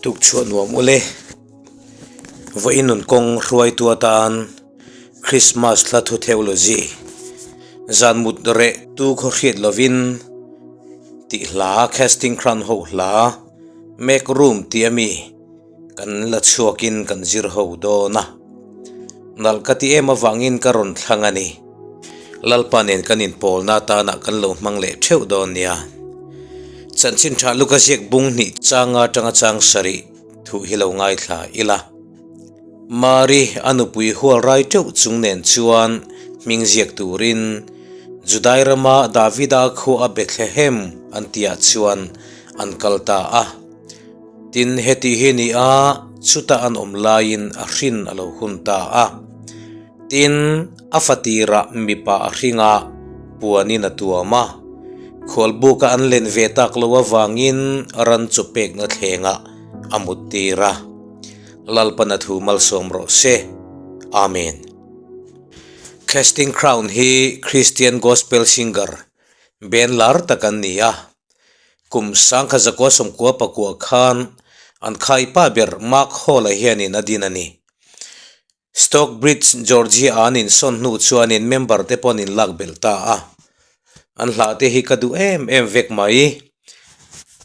Tukchhuah nuam ule. Vawiin nun kawng hruaitu atan Christmas hla thu theology zan mut reh tu khaw hriat lovin tih hla Casting Crown ho hla Make Room tih ami kan la chhuakin kan zir ho dawn a. Nalh ka ti em avangin ka rawn thlang a ni. Lalpa nen kan inpawlna atana kan lo hmang leh theuh dawn nia. Chanchin tha Luka ziak bung hnih changa atanga chang sarih thu hi lo ngaithla ila. Mari a nupui hual rai teuh chung nen chuan hming ziak turin Judai rama Davida khua Bethlehem an tihah chuan an kal ta a. Tin, heti hi ni a, chutah an awm laiin a hrin a lo hun ta a. Tin, a fatirah mipa a hring a, puanin a tuam a. Khualbuka an len ve tak lo avangin ran chaw pekna thlengah a muttir a. Lalpan a thu malsawm rawh se. Amen. Casting Crown hi Christian Gospel Singer band lar tak an ni a. Kum sangkha zakua sawmkua pakua khan an khaipa ber Mark Hall-a hianin a din a ni. Stockbridge, Georgia an insawn hnu chuanin member te pawh an inlak belh ta a. An hlah te hi ka duh em em vek mai.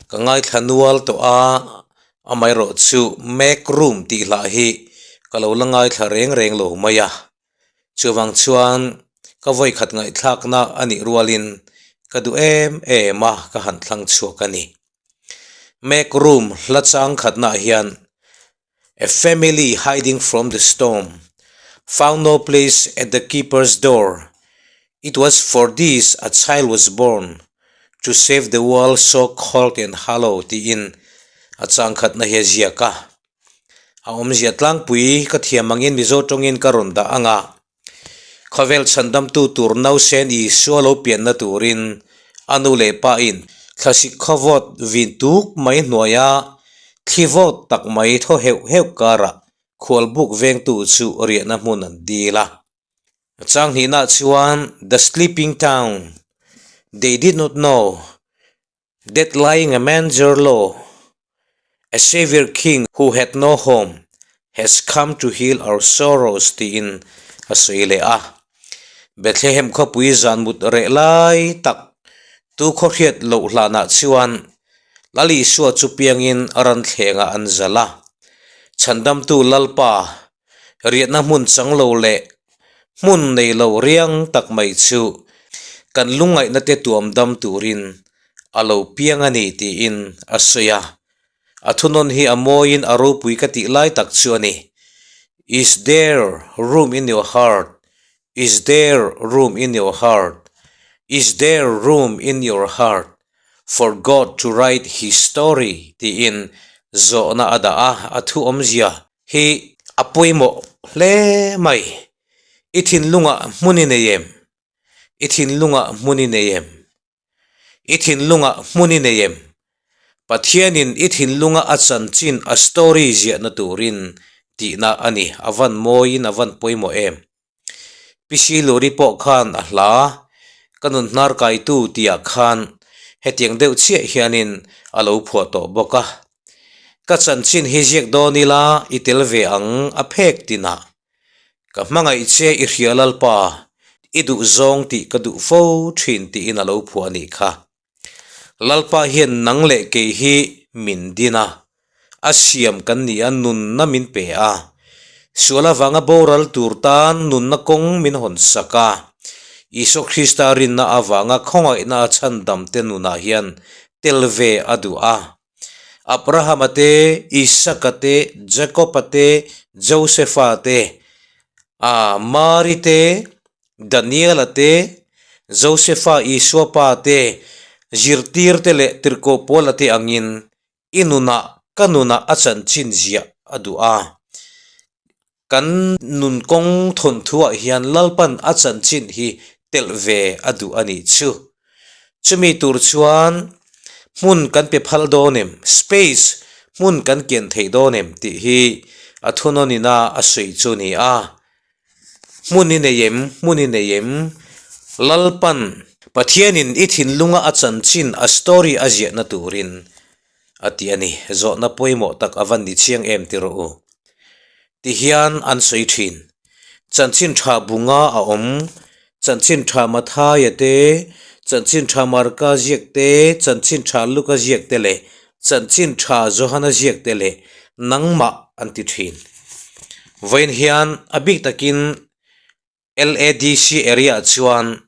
Ka ngaithla nual tawh a, amaherawh chu Make Room tih hlah hi ka lo la ngaithla reng reng lo mai a. Chuvang chuan ka vawikhat ngaihthlakna a nih rualin ka duh em em a, ka han thlang chhuak a ni. Make Room hla chang khatnaah hian A family hiding from the storm found no place at the keeper's door. It was for this a child was born, to save the world so cold and hollow tiin a changkhatna hi a ziak a. A awmzia tlangpui ka thiam angin Mizo tawngin ka rawn dah ang a. Khawvel chhandamtu tur nausen Isua lo pianna turin a nu leh pa in thlasik khawvawt vin tuk mai hnuaia thli vawt tak mai thaw heuh heuh karah khualbuk vengtu chu riahna hmun an dil a. Chang hnihna chuan The Sleeping Town, They Did Not Know, That lying a manger low, a saviour king who had no home has come to heal our sorrows tiin a sawi leh a. Bethlehem khawpui zan mut reh lai tak tu khawhriat loh hlanah chuan Lal Isua chu piangin ran thlengah an zal a. Chhandamtu Lalpa riahna hmun chang lo leh hmun nei lo riang tak mai chu kan lungngaihna te tuam dam turin a lo piang a ni tiin a sawi a. A thunawn hi a mawiin a ropui ka tih lai tak chu a ni. Is there room in your heart? Is there room in your heart? Is there room in your heart for God to write his story? tiin zawhna a dah a, a thu awmzia Hi a pawimawh hle mai. I thinlungah hmun i nei em? I thinlungah hmun i nei em? I thinlungah hmun i nei em? Pathianin i thinlunga a chanchin a story ziahna turin tihna a ni. A van mawiin a van pawimawh em? Pisi Luri pawh khan a hla, Ka nun hnar kaitu tihah khan hetiang deuh chiah hianin a lo phuah tawh bawk a. Ka chanchin hi ziak dawn ila i tel ve ang a phek tinah. Ka hmangaih che i hria Lalpa, i duh zawng tih ka duh fo thin tiin a lo phuah a nih kha. Lalpa hian nang leh kei hi min din a, a siam kan ni a, nunna min pe a. Sual avanga boral tur tan nunna kawng min hawn sak a. Isua Krista rinna avanga khawngaihna a chhandam te nunah hian tel ve a duh a. Abrahama te, Isaka te, Jakoba te, Josefa te, a Mari te, Daniela te, Josefa Isua pa te, zirtir te leh tirhkoh Paula te angin i nunah ka nunah a chanchin ziah a duh a. Kan nun kawng thawnthuah hian Lalpan a chanchin hi telh ve a duh a nih chu. Chumi tur chuan hmun kan pe phal dawn em, space, hmun kan kian thei dawn em tih hi a thunawnin a a sawi chu a ni a. Hmun i nei em? Hmun i nei em? Lalpan, Pathianin i thinlunga a chanchin, a story a ziahna turin. A ti a ni. Zawhna pawimawh tak a van ni chiang em ti rawh u. Ti hian an sawi thin. Chanchin tha bunga a awm, chanchin tha Mathaia te, chanchin tha Marka ziak te, chanchin tha Luka ziak te leh chanchin tha Johana ziak te leh nangmah an ti thin. Vawiin hian a bik takin LADC area chuan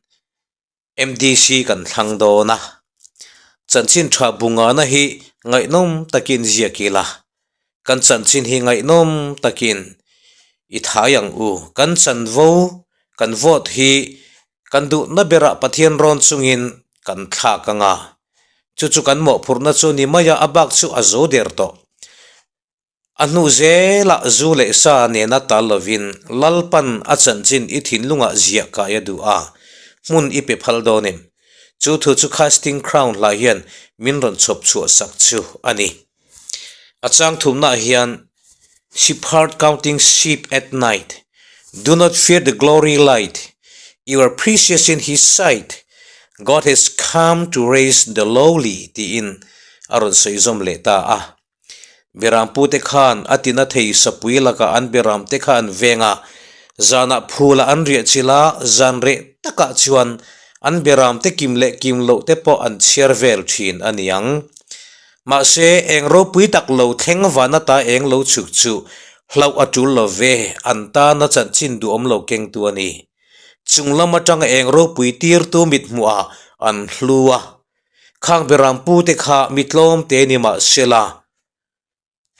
MDC kan thlang dawn a, chanchin tha bungana hi ngaihnawm takin ziak ila, kan chanchin hi ngaihnawm takin i thai ang u, kan chanvo kan vote hi kan duhna berah Pathian rawn chungin kan thlak ang a, chu chu kan mawhphurhna chu ni mai a, a bak chu a zo der tawh. A hnu zelah zu leh sa nena tal lovin Lalpan a chanchin i thinlungah ziah kai a duh a, hmun i pe phal dawn em? Chu thu chu Casting Crown hla hian min rawn chhawp chhuah sak chu a ni. A chang thumnaah hian Shepherd counting sheep at night, do not fear the glory light, you are precious in his sight, God has come to raise the lowly tiin a rawn sawi zawm leh ta a. Berampute khan a tina thei sapui lakah an beramte kha an veng a, zanah phulah an riah chilh a, zan reh takah chuan an beramte kim leh kim loh te pawh an chhiar vel thin a ni ang. Mahse, eng ropui tak lo thleng van ata eng lo chhuk chu hlauh a tul lo ve, an tana chanchin duhawm lo kengtu a ni. Chung lam atanga eng ropui tirtu mithmuhah an hlu a. Khang Berampute kha mi tlawmte ni mah sela,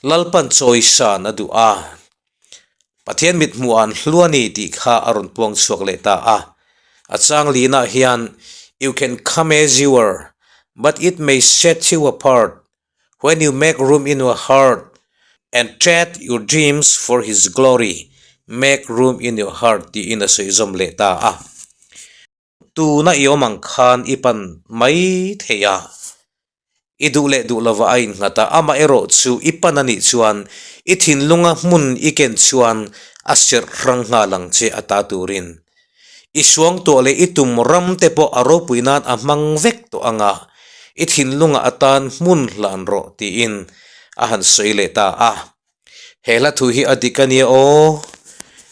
Lalpan chawisan a duh a, Pathian mithmuh an hlu a ni tih kha a rawn puang chhuak leh ta a. A chang linah hian, You can come as you are, but it may set you apart when you make room in your heart and tread your dreams for His glory, make room in your heart tiin a sawi zawm leh ta a. Tuna i awm ang khan i pan mai thei a, i duh leh duh lova a innghat a, amaherawh chu i pan a nih chuan i thinlunga hmun i ken chuan a serh hrang nghal ang che a ta turin. I suangtuah leh i tum ram te pawh a ropui nan a hmang vek tawh ang a, i thinlunga atan hmun hlan rawh tiin a han sawi leh ta a. He hla thu hi a dik a nia aw.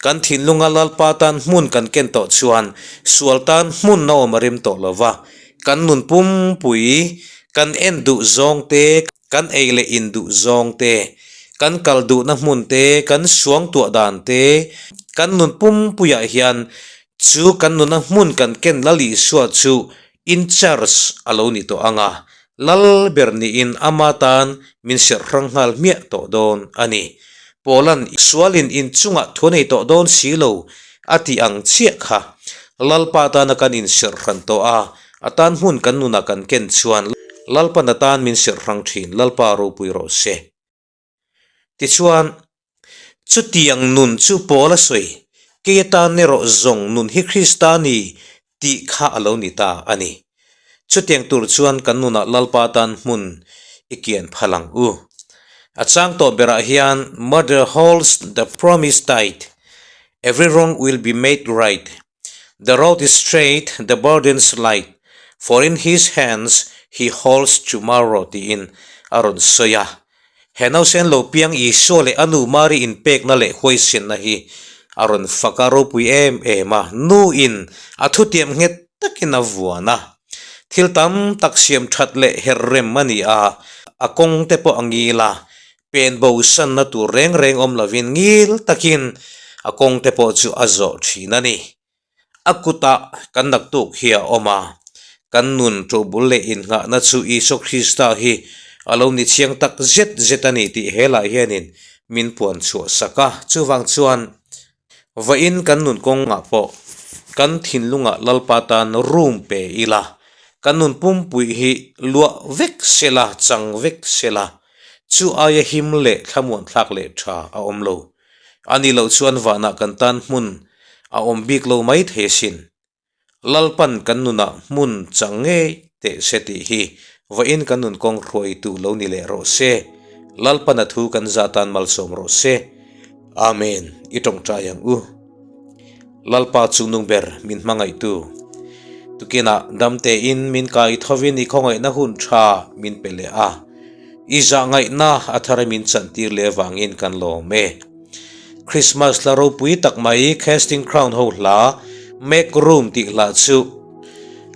Kan thinlunga Lalpa tan hmun kan ken tawh chuan sual tan hmun a awm a rem tawh lo va, kan nun pumpui, kan en duh zawng te, kan ei leh in duh zawng te, kan kal duhna hmun te, kan suangtuah dan te, kan nun pumpuiah hian chu kan nuna hmun kan ken Lal Isua chu In charge a lo ni tawh ang a, lal ber niin ama tan min serh hrang nghal hmiah tawh dawn a ni. Paula'n sualin inchungah thu nei tawh dawn si lo a tih ang chiah kha. Lalpa tana kan inserh hran tawh a, a tan hmun kan nunah kan ken chuan Lalpan a tan min serh hrang thin, Lalpa ropui rawh se. Tichuan, chutiang nun chu Paul a sawi, Kei atan erawh zawng nun hi Krista ni tih kha a lo ni ta a ni. Chutiang tur chuan kan nunah Lalpa tan hmun i kian phal ang u. A chang tawh berah hian Mother holds the promise tight, every wrong will be made right, the road is straight, the burden's light, for in his hands he holds tomorrow tiin a rawn sawi a. He nausen lo piang Isua leh a nu Mari inpekna leh huaisenna hi a rawn fak a ropui em em a, nuin a thutiam nghet takin a vuan a. Thil tam tak siam that leh her rem a ni a, a kawng te pawh a ngil a, pen bosanna tur reng reng awm lovin ngil takin a kawng te pawh chu a zawh thin a ni. A kutah kan naktuk hi a awm a, kan nun ṭobul leh innghahna chu Isua Krista hi a lo ni chiang tak zet zet a ni tih helai hianin min puan chhuah sak a. Chuvang chuan vawiin kan nun kawngah pawh kan thinlungah Lalpa tan room pe ila, kan nun pumpui hi luah vek sela, chang vek sela, chu aia him leh thlamuanthlak leh ṭha a awm lo. A ni loh chuan vanah kan tan hmun a awm bik lo mai thei asin. Lalpan kan nunah hmun chang ngei teh se tih hi vawiin kan nun kawng hruaitu lo ni leh rawh se. Lalpan a thu kan za tan malsawm rawh se. Amen. I tawngtai ang u. Lalpa chungnung ber min hmangaihtu. Tukinah damtein min kai thovin i khawngaihna hun tha min pe leh a. I zahngaihna a thar min chantir leh avangin kan lawm e. Christmas hla ropui tak mai Casting Crown ho hla Make Room tih hla chu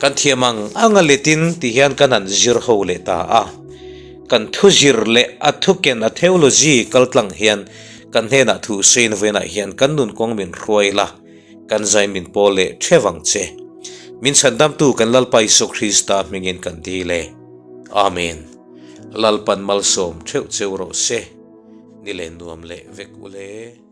kan thiam ang ang a letin ti hian kan han zir ho leh ta a. Kan thu zir leh a thuken a theology kaltlang hian kan hnenah thu sein vawiinah hian kan nun kawng min hruai la, kan zai min pawl leh theuh ang che. Min chhandamtu kan Lalpa Isua Krista hmingin kan dil e. Amen. Lalpan malsawm theuh cheu rawh se. Ni leh nuam leh vek ule.